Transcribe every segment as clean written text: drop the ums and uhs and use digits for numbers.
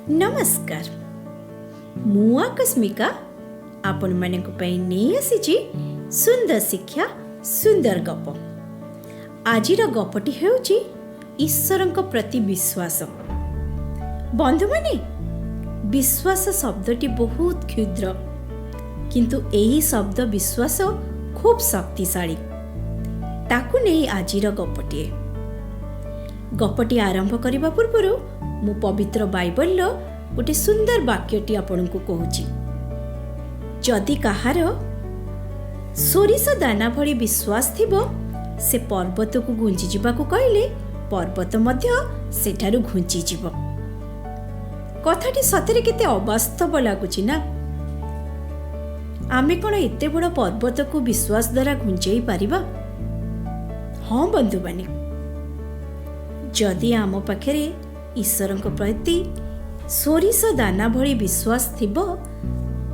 ନମସ୍କାର, ମୁଁ ଆକସ୍ମିକା ଆପଣମାନଙ୍କ ପାଇଁ ନେଇ ଆସିଛି ସୁନ୍ଦର ଶିକ୍ଷା, ସୁନ୍ଦର ଗପ। ଆଜିର ଗପଟି ହେଉଛି ଈଶ୍ୱରଙ୍କ ପ୍ରତି ବିଶ୍ୱାସ। ବନ୍ଧୁମାନେ, ବିଶ୍ୱାସ ଶବ୍ଦଟି ବହୁତ କ୍ଷୁଦ୍ର, କିନ୍ତୁ ଏହି ଶବ୍ଦ ବିଶ୍ୱାସ ଖୁବ୍ ଶକ୍ତିଶାଳୀ। ତାକୁ ନେଇ ଆଜିର ଗପଟିଏ। ଗପଟି ଆରମ୍ଭ କରିବା ପୂର୍ବରୁ ମୁଁ ପବିତ୍ର ବାଇବଲର ଗୋଟେ ସୁନ୍ଦର ବାକ୍ୟଟି ଆପଣଙ୍କୁ କହୁଛି। ଯଦି କାହାର ସୋରିଷ ଦାନା ଭଳି ବିଶ୍ୱାସ ଥିବ, ସେ ପର୍ବତକୁ ଘୁଞ୍ଚିଯିବାକୁ କହିଲେ ପର୍ବତ ମଧ୍ୟ ସେଠାରୁ ଘୁଞ୍ଚିଯିବ। କଥାଟି ସତରେ କେତେ ଅବାସ୍ତବ ଲାଗୁଛି ନା? ଆମେ କ'ଣ ଏତେ ବଡ଼ ପର୍ବତକୁ ବିଶ୍ୱାସ ଦ୍ୱାରା ଘୁଞ୍ଚେଇ ପାରିବା? ହଁ ବନ୍ଧୁମାନେ, ଯଦି ଆମ ପାଖରେ ଈଶ୍ୱରଙ୍କ ପ୍ରତି ସୋରିଷ ଦାନା ଭଳି ବିଶ୍ୱାସ ଥିବ,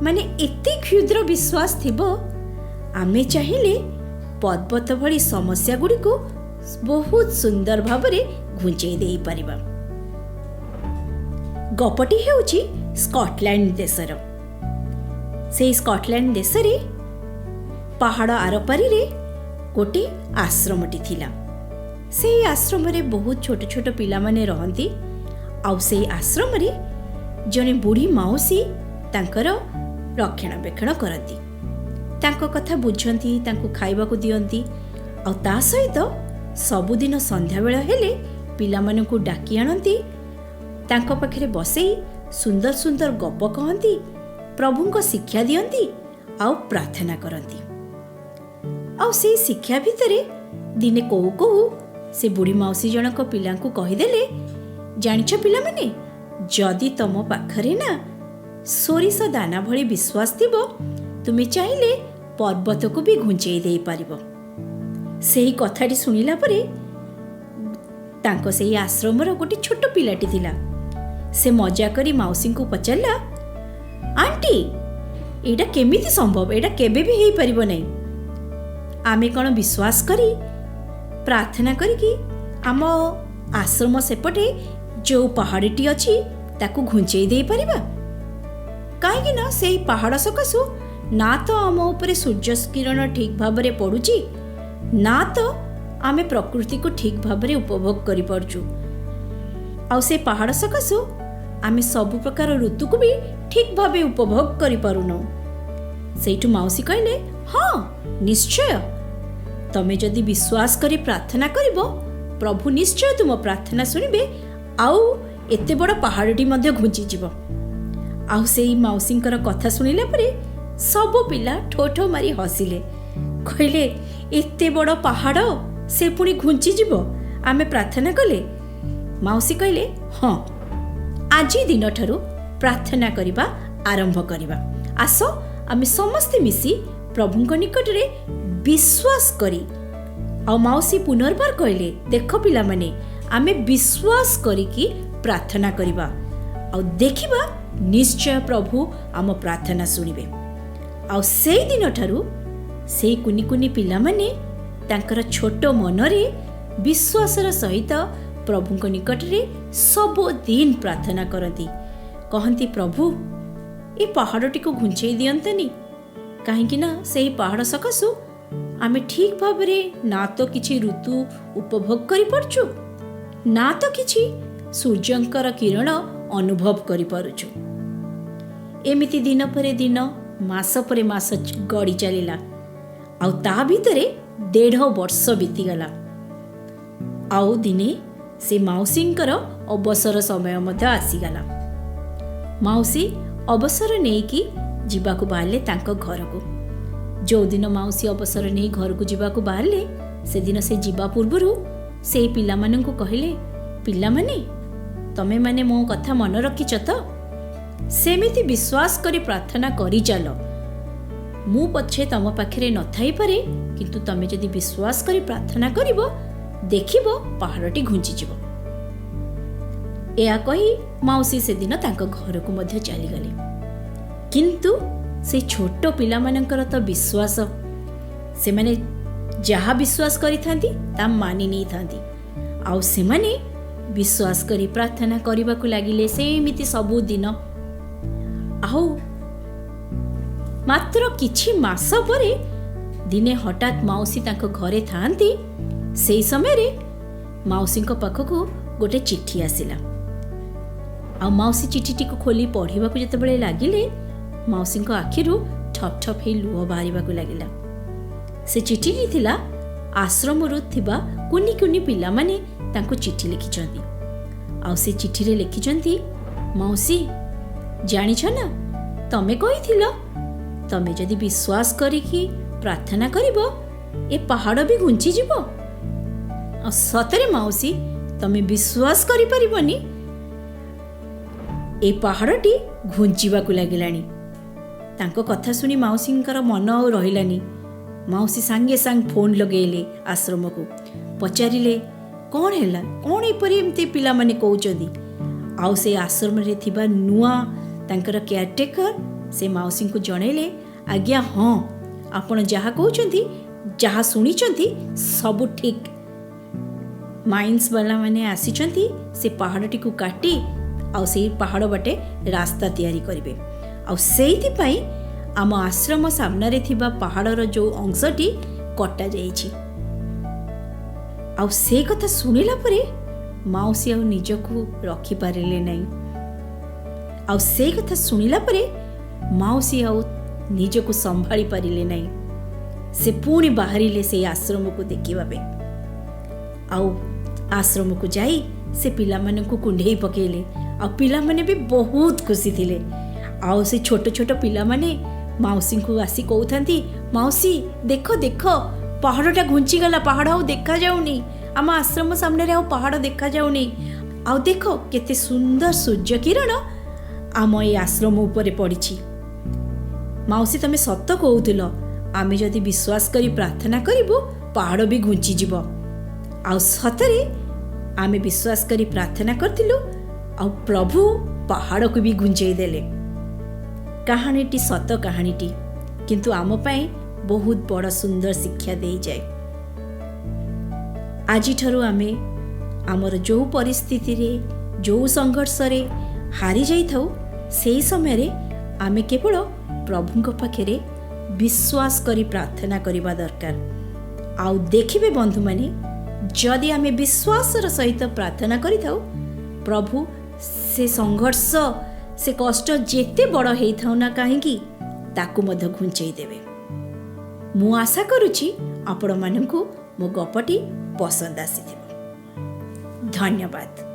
ମାନେ ଏତେ କ୍ଷୁଦ୍ର ବିଶ୍ୱାସ ଥିବ, ଆମେ ଚାହିଁଲେ ପର୍ବତ ଭଳି ସମସ୍ୟା ଗୁଡ଼ିକୁ ବହୁତ ସୁନ୍ଦର ଭାବରେ ଘୁଞ୍ଚେଇ ଦେଇପାରିବା। ଗପଟି ହେଉଛି ସ୍କଟଲ୍ୟାଣ୍ଡ ଦେଶର। ସେଇ ସ୍କଟଲ୍ୟାଣ୍ଡ ଦେଶରେ ପାହାଡ଼ ଆରପାରିରେ ଗୋଟିଏ ଆଶ୍ରମଟି ଥିଲା। ସେଇ ଆଶ୍ରମରେ ବହୁତ ଛୋଟ ଛୋଟ ପିଲାମାନେ ରହନ୍ତି। ଆଉ ସେଇ ଆଶ୍ରମରେ ଜଣେ ବୁଢ଼ୀ ମାଉସୀ ତାଙ୍କର ରକ୍ଷଣାବେକ୍ଷଣ କରନ୍ତି, ତାଙ୍କ କଥା ବୁଝନ୍ତି, ତାଙ୍କୁ ଖାଇବାକୁ ଦିଅନ୍ତି। ଆଉ ତା ସହିତ ସବୁଦିନ ସନ୍ଧ୍ୟାବେଳ ହେଲେ ପିଲାମାନଙ୍କୁ ଡାକି ଆଣନ୍ତି, ତାଙ୍କ ପାଖରେ ବସେଇ ସୁନ୍ଦର ସୁନ୍ଦର ଗପ କହନ୍ତି, ପ୍ରଭୁଙ୍କ ଶିକ୍ଷା ଦିଅନ୍ତି ଆଉ ପ୍ରାର୍ଥନା କରନ୍ତି। ଆଉ ସେଇ ଶିକ୍ଷା ଭିତରେ ଦିନେ କହୁ କହୁ ସେ ବୁଢ଼ୀ ମାଉସୀ ଜଣକ ପିଲାଙ୍କୁ କହିଦେଲେ, ଜାଣିଛ ପିଲାମାନେ, ଯଦି ତମ ପାଖରେ ନା ସୋରିଷ ଦାନା ଭଳି ବିଶ୍ୱାସ ଥିବ, ତୁମେ ଚାହିଁଲେ ପର୍ବତକୁ ବି ଘୁଞ୍ଚେଇ ଦେଇପାରିବ। ସେହି କଥାଟି ଶୁଣିଲା ପରେ ତାଙ୍କ ସେଇ ଆଶ୍ରମର ଗୋଟେ ଛୋଟ ପିଲାଟି ଥିଲା। ସେ ମଜା କରି ମାଉସୀଙ୍କୁ ପଚାରିଲା, ଆଣ୍ଟି, ଏଇଟା କେମିତି ସମ୍ଭବ? ଏଇଟା କେବେ ବି ହେଇପାରିବ ନାହିଁ। ଆମେ କ'ଣ ବିଶ୍ୱାସ କରି ପ୍ରାର୍ଥନା କରିକି ଆମ ଆଶ୍ରମ ସେପଟେ ଯେଉଁ ପାହାଡ଼ଟି ଅଛି ତାକୁ ଘୁଞ୍ଚେଇ ଦେଇପାରିବା? କାହିଁକି ନା ସେଇ ପାହାଡ଼ ସକାଶୁ ନା ତ ଆମ ଉପରେ ସୂର୍ଯ୍ୟ କିରଣ ଠିକ୍ ଭାବରେ ପଡ଼ୁଛି, ନା ତ ଆମେ ପ୍ରକୃତିକୁ ଠିକ୍ ଭାବରେ ଉପଭୋଗ କରିପାରୁଛୁ। ଆଉ ସେ ପାହାଡ଼ ସକାଶୁ ଆମେ ସବୁ ପ୍ରକାର ଋତୁକୁ ବି ଠିକ୍ ଭାବେ ଉପଭୋଗ କରିପାରୁନାହୁଁ। ସେଇଠୁ ମାଉସୀ କହିଲେ, ହଁ ନିଶ୍ଚୟ, ତମେ ଯଦି ବିଶ୍ୱାସ କରି ପ୍ରାର୍ଥନା କରିବ, ପ୍ରଭୁ ନିଶ୍ଚୟ ତୁମ ପ୍ରାର୍ଥନା ଶୁଣିବେ ଆଉ ଏତେ ବଡ଼ ପାହାଡ଼ଟି ମଧ୍ୟ ଘୁଞ୍ଚିଯିବ। ଆଉ ସେଇ ମାଉସୀଙ୍କର କଥା ଶୁଣିଲା ପରେ ସବୁ ପିଲା ଠୋ ଠୋ ମାରି ହସିଲେ। କହିଲେ, ଏତେ ବଡ଼ ପାହାଡ଼ ସେ ପୁଣି ଘୁଞ୍ଚିଯିବ ଆମେ ପ୍ରାର୍ଥନା କଲେ? ମାଉସୀ କହିଲେ, ହଁ, ଆଜି ଦିନଠାରୁ ପ୍ରାର୍ଥନା କରିବା ଆରମ୍ଭ କରିବା। ଆସ ଆମେ ସମସ୍ତେ ମିଶି ପ୍ରଭୁଙ୍କ ନିକଟରେ ବିଶ୍ୱାସ କରି। ଆଉ ମାଉସୀ ପୁନର୍ବାର କହିଲେ, ଦେଖ ପିଲାମାନେ, ଆମେ ବିଶ୍ୱାସ କରିକି ପ୍ରାର୍ଥନା କରିବା ଆଉ ଦେଖିବା ନିଶ୍ଚୟ ପ୍ରଭୁ ଆମ ପ୍ରାର୍ଥନା ଶୁଣିବେ। ଆଉ ସେଇ ଦିନଠାରୁ ସେଇ କୁନି କୁନି ପିଲାମାନେ ତାଙ୍କର ଛୋଟ ମନରେ ବିଶ୍ୱାସର ସହିତ ପ୍ରଭୁଙ୍କ ନିକଟରେ ସବୁଦିନ ପ୍ରାର୍ଥନା କରନ୍ତି। କହନ୍ତି, ପ୍ରଭୁ, ଏ ପାହାଡ଼ଟିକୁ ଘୁଞ୍ଚେଇ ଦିଅନ୍ତନି, କାହିଁକି ନା ସେହି ପାହାଡ଼ ସକାଶୁ ଆମେ ଠିକ୍ ଭାବରେ ନା ତ କିଛି ଋତୁ ଉପଭୋଗ କରିପାରୁଛୁ, ନା ତ କିଛି ସୂର୍ଯ୍ୟଙ୍କର କିରଣ ଅନୁଭବ କରିପାରୁଛୁ। ଏମିତି ଦିନ ପରେ ଦିନ, ମାସ ପରେ ମାସ ଗଡ଼ି ଚାଲିଲା। ଆଉ ତା ଭିତରେ 1.5 ବର୍ଷ ବିତିଗଲା। ଆଉ ଦିନେ ସେ ମାଉସୀଙ୍କର ଅବସର ସମୟ ମଧ୍ୟ ଆସିଗଲା। ମାଉସୀ ଅବସର ନେଇକି ଯିବାକୁ ବାହାରିଲେ ତାଙ୍କ ଘରକୁ। ଯେଉଁଦିନ ମାଉସୀ ଅବସର ନେଇ ଘରକୁ ଯିବାକୁ ବାହାରିଲେ, ସେଦିନ ସେ ଯିବା ପୂର୍ବରୁ ସେଇ ପିଲାମାନଙ୍କୁ କହିଲେ, ପିଲାମାନେ, ତମେମାନେ ମୋ କଥା ମନେ ରଖିଛ ତ? ସେମିତି ବିଶ୍ୱାସ କରି ପ୍ରାର୍ଥନା କରିଚାଲ। ମୁଁ ପଛେ ତମ ପାଖରେ ନଥାଇପାରେ, କିନ୍ତୁ ତମେ ଯଦି ବିଶ୍ୱାସ କରି ପ୍ରାର୍ଥନା କରିବ, ଦେଖିବ ପାହାଡ଼ଟି ଘୁଞ୍ଚିଯିବ। ଏହା କହି ମାଉସୀ ସେଦିନ ତାଙ୍କ ଘରକୁ ମଧ୍ୟ ଚାଲିଗଲେ। କିନ୍ତୁ ସେ ଛୋଟ ପିଲାମାନଙ୍କର ତ ବିଶ୍ୱାସ, ସେମାନେ ଯାହା ବିଶ୍ୱାସ କରିଥାନ୍ତି ତା ମାନି ନେଇଥାନ୍ତି। ଆଉ ସେମାନେ ବିଶ୍ୱାସ କରି ପ୍ରାର୍ଥନା କରିବାକୁ ଲାଗିଲେ ସେମିତି ସବୁଦିନ। ଆଉ ମାତ୍ର କିଛି ମାସ ପରେ ଦିନେ ହଠାତ୍ ମାଉସୀ ତାଙ୍କ ଘରେ ଥାଆନ୍ତି। ସେଇ ସମୟରେ ମାଉସୀଙ୍କ ପାଖକୁ ଗୋଟେ ଚିଠି ଆସିଲା। ଆଉ ମାଉସୀ ଚିଠିଟିକୁ ଖୋଲି ପଢ଼ିବାକୁ ଯେତେବେଳେ ଲାଗିଲେ, ମାଉସୀଙ୍କ ଆଖିରୁ ଠପ୍ ଠପ୍ ହେଇ ଲୁହ ବାହାରିବାକୁ ଲାଗିଲା। ସେ ଚିଠିଟି ଥିଲା ଆଶ୍ରମରୁ ଥିବା କୁନି କୁନି ପିଲାମାନେ ତାଙ୍କୁ ଚିଠି ଲେଖିଛନ୍ତି। ଆଉ ସେ ଚିଠିରେ ଲେଖିଛନ୍ତି, ମାଉସୀ ଜାଣିଛ ନା, ତମେ କହିଥିଲ ତମେ ଯଦି ବିଶ୍ୱାସ କରିକି ପ୍ରାର୍ଥନା କରିବ ଏ ପାହାଡ଼ ବି ଘୁଞ୍ଚିଯିବ। ଆଉ ସତରେ ମାଉସୀ, ତମେ ବିଶ୍ୱାସ କରିପାରିବନି, ଏ ପାହାଡ଼ଟି ଘୁଞ୍ଚିବାକୁ ଲାଗିଲାଣି। ତାଙ୍କ କଥା ଶୁଣି ମାଉସୀଙ୍କର ମନ ଆଉ ରହିଲାନି। ମାଉସୀ ସାଙ୍ଗେ ସାଙ୍ଗେ ଫୋନ୍ ଲଗେଇଲେ ଆଶ୍ରମକୁ, ପଚାରିଲେ କ'ଣ ହେଲା, କ'ଣ ଏପରି ଏମିତି ପିଲାମାନେ କହୁଛନ୍ତି। ଆଉ ସେ ଆଶ୍ରମରେ ଥିବା ନୂଆ ତାଙ୍କର କେୟାରଟେକର ସେ ମାଉସୀଙ୍କୁ ଜଣେଇଲେ, ଆଜ୍ଞା ହଁ, ଆପଣ ଯାହା କହୁଛନ୍ତି, ଯାହା ଶୁଣିଛନ୍ତି ସବୁ ଠିକ୍। ମାଇନ୍ସ ବାଲାମାନେ ଆସିଛନ୍ତି ସେ ପାହାଡ଼ଟିକୁ କାଟି ଆଉ ସେଇ ପାହାଡ଼ ବାଟେ ରାସ୍ତା ତିଆରି କରିବେ। ଆଉ ସେଇଥିପାଇଁ ଆମ ଆଶ୍ରମ ସାମ୍ନାରେ ଥିବା ପାହାଡ଼ର ଯେଉଁ ଅଂଶଟି କଟାଯାଇଛି। ଆଉ ସେ କଥା ଶୁଣିଲା ପରେ ମାଉସୀ ଆଉ ନିଜକୁ ରଖିପାରିଲେ ନାହିଁ। ଆଉ ସେ କଥା ଶୁଣିଲା ପରେ ମାଉସୀ ଆଉ ନିଜକୁ ସମ୍ଭାଳି ପାରିଲେ ନାହିଁ। ସେ ପୁଣି ବାହାରିଲେ ସେଇ ଆଶ୍ରମକୁ ଦେଖିବା ପାଇଁ। ଆଉ ଆଶ୍ରମକୁ ଯାଇ ସେ ପିଲାମାନଙ୍କୁ କୁଣ୍ଢେଇ ପକେଇଲେ। ଆଉ ପିଲାମାନେ ବି ବହୁତ ଖୁସି ଥିଲେ। ଆଉ ସେ ଛୋଟ ଛୋଟ ପିଲାମାନେ ମାଉସୀଙ୍କୁ ଆସି କହୁଥାନ୍ତି, ମାଉସୀ ଦେଖ ଦେଖ, ପାହାଡ଼ଟା ଘୁଞ୍ଚିଗଲା, ପାହାଡ଼ ଆଉ ଦେଖାଯାଉନି, ଆମ ଆଶ୍ରମ ସାମ୍ନାରେ ଆଉ ପାହାଡ଼ ଦେଖାଯାଉନି। ଆଉ ଦେଖ କେତେ ସୁନ୍ଦର ସୂର୍ଯ୍ୟ କିରଣ ଆମ ଏଇ ଆଶ୍ରମ ଉପରେ ପଡ଼ିଛି। ମାଉସୀ ତମେ ସତ କହୁଥିଲ, ଆମେ ଯଦି ବିଶ୍ୱାସ କରି ପ୍ରାର୍ଥନା କରିବୁ ପାହାଡ଼ ବି ଘୁଞ୍ଚିଯିବ। ଆଉ ସତରେ ଆମେ ବିଶ୍ୱାସ କରି ପ୍ରାର୍ଥନା କରିଥିଲୁ, ଆଉ ପ୍ରଭୁ ପାହାଡ଼କୁ ବି ଘୁଞ୍ଚେଇ ଦେଲେ। କାହାଣୀଟି ସତ କାହାଣୀଟି, କିନ୍ତୁ ଆମ ପାଇଁ ବହୁତ ବଡ଼ ସୁନ୍ଦର ଶିକ୍ଷା ଦେଇଯାଏ। ଆଜିଠାରୁ ଆମେ ଆମର ଯେଉଁ ପରିସ୍ଥିତିରେ, ଯେଉଁ ସଂଘର୍ଷରେ ହାରି ଯାଇଥାଉ, ସେହି ସମୟରେ ଆମେ କେବଳ ପ୍ରଭୁଙ୍କ ପାଖରେ ବିଶ୍ୱାସ କରି ପ୍ରାର୍ଥନା କରିବା ଦରକାର। ଆଉ ଦେଖିବେ ବନ୍ଧୁମାନେ, ଯଦି ଆମେ ବିଶ୍ୱାସର ସହିତ ପ୍ରାର୍ଥନା କରିଥାଉ, ପ୍ରଭୁ ସେ ସଂଘର୍ଷ, ସେ କଷ୍ଟ ଯେତେ ବଡ଼ ହେଇଥାଉ ନା କାହିଁକି, ତାକୁ ମଧ୍ୟ ଘୁଞ୍ଚେଇ ଦେବେ। ମୁଁ ଆଶା କରୁଛି ଆପଣମାନଙ୍କୁ ମୋ ଗପଟି ପସନ୍ଦ ଆସିଥିବ। ଧନ୍ୟବାଦ।